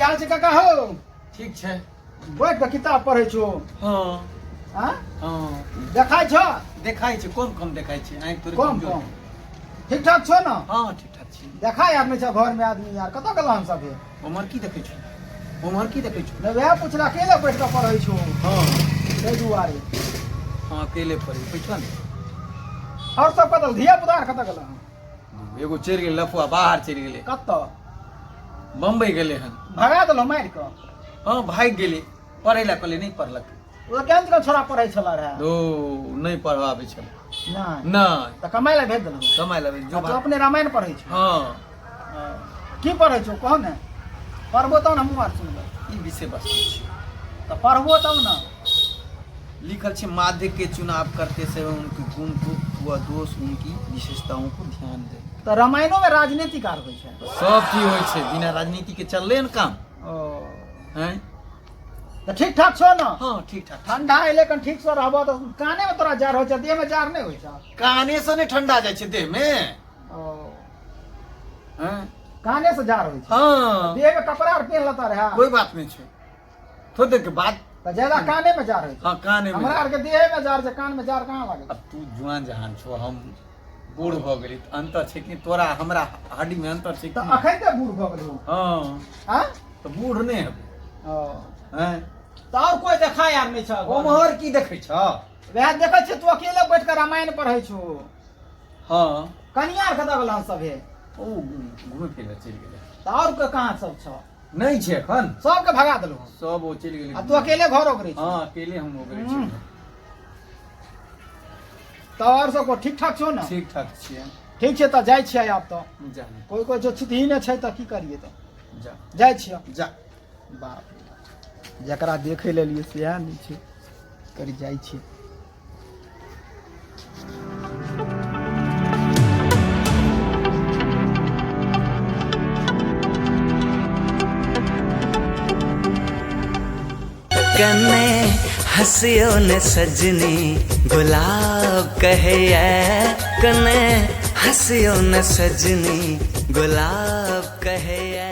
हाल छै काका हो? ठीक छै। बैठ कऽ किताब पढ़ै छौ? हँ। आँ? हँ। देखाइ छौ? देखाइ छै, कम कम देखाइ छै, आँखि थोड़े कम कमजोर कम। छै। ठीक ठाक छौ ने? हँ, ठीक ठाक छी। देखाइ आर नहि छौ घरमे आदमी यार, कतऽ गेल हन सभे? उम्हर की देखै छौ? उम्हर की देखै छौ? नहि, वएह पुछला, अकेले बैठ कऽ पढ़ै छौ? हँ। ताहि दुआरे। हँ, अकेले पढ़ै बैठल ने। आओर सब कतऽ, धिया पुता आर कतऽ गेल हन? एगो चलि गेलै लफुआ, बाहर चलि गेलै। कतऽ? बम्बई गेलै हन। भगा देलहुँ मारि कऽ? हँ, भागि गेलै। पढ़ै लए कहलियै, नहि पढ़लक। ओ केहन केहन छोड़ा पढ़ै छल रहए? ओ नहि पढ़बाबै छलै। नहि? नहि। तऽ कमाइ लए भेज देलहुँ? कमाइ लए जो। आ तू अपने रामायण पढ़ै छौ? हँ। की पढ़ै छौ, कहू ने, पढ़बो तब ने हमहूँ आर सुनबै। ई विषय वस्तु छै। तऽ पढ़बो तब ने। लिखल छै, माध्य के चुनाव करते समय उनके गुण को व दोष, उनकी विशेषताओं को ध्यान दे। तऽ रामायणोमे राजनीतिक आर होइ छै? सब चीज होइ छै, बिना राजनीति के चलले ने काम। ओ। हैं। तऽ ठीक ठाक छौ ने? हँ, ठीक ठाक। ठंडा एलै, कन ठीक से रहबो तऽ काने मे तोरा जार होइ छै, देह मे जार नहि होइ छै? काने से नहि ठंडा जाइ छै देह में। ओ। हैं। काने से जार होइ छै? हँ। देह मे कपड़ा आर पहिन लेता रहे? कोई बात नहीं छै, थोड़ी देर के बाद। तऽ ज्यादा काने मे जार होइ छै? हँ, काने में। हमरा आरके देहे मे जार छै, कान मे जार कहाँ लागै? अब तू जुआन जहान छो, हम बूढ़ भऽ गेली, तऽ अंतर छै कि तोरा हमरा हड्डी में अंतर छै? तऽ कि नहि? अखन तऽ बूढ़ भऽ गेलहुँ। हँ। आँ? तऽ बूढ़ नहि हेबै। ओ। हैं। तऽ आओर कोइ देखाय आर नहि छौ? उम्हर की देखै छ? वएह देखै छियै, तू अकेले बैठ कऽ रामायण पढ़ै छौ। हँ। कनिया आर कतऽ गेल हन सभे? ओ घूमे फिरे चलि गेलै। तऽ आओर के कहाँ सब छौ? नहि छै एखन। सबके भगा देलहुँ? सब ओ चलि गेलै। आ तू अकेले घर ओगरै छौ? हँ, अकेले हम ओगरै छी। तऽ आओर सब को ठीक ठाक छौ ने? ठीक ठाक छियै। ठीक छै, तऽ जाइ छियै आब तऽ। जा ने। कोइ कोइ जो छितही नहि छै तऽ की करियै तऽ? जा। जाइ छियै। जा। बाप रे बाप, जकरा देखै लए एलियै सएह नहि छै, करी जाइ छियै। कने हसियो ने सजनी गुलाब कहे, कने हसियो ने सजनी गुलाब कहे।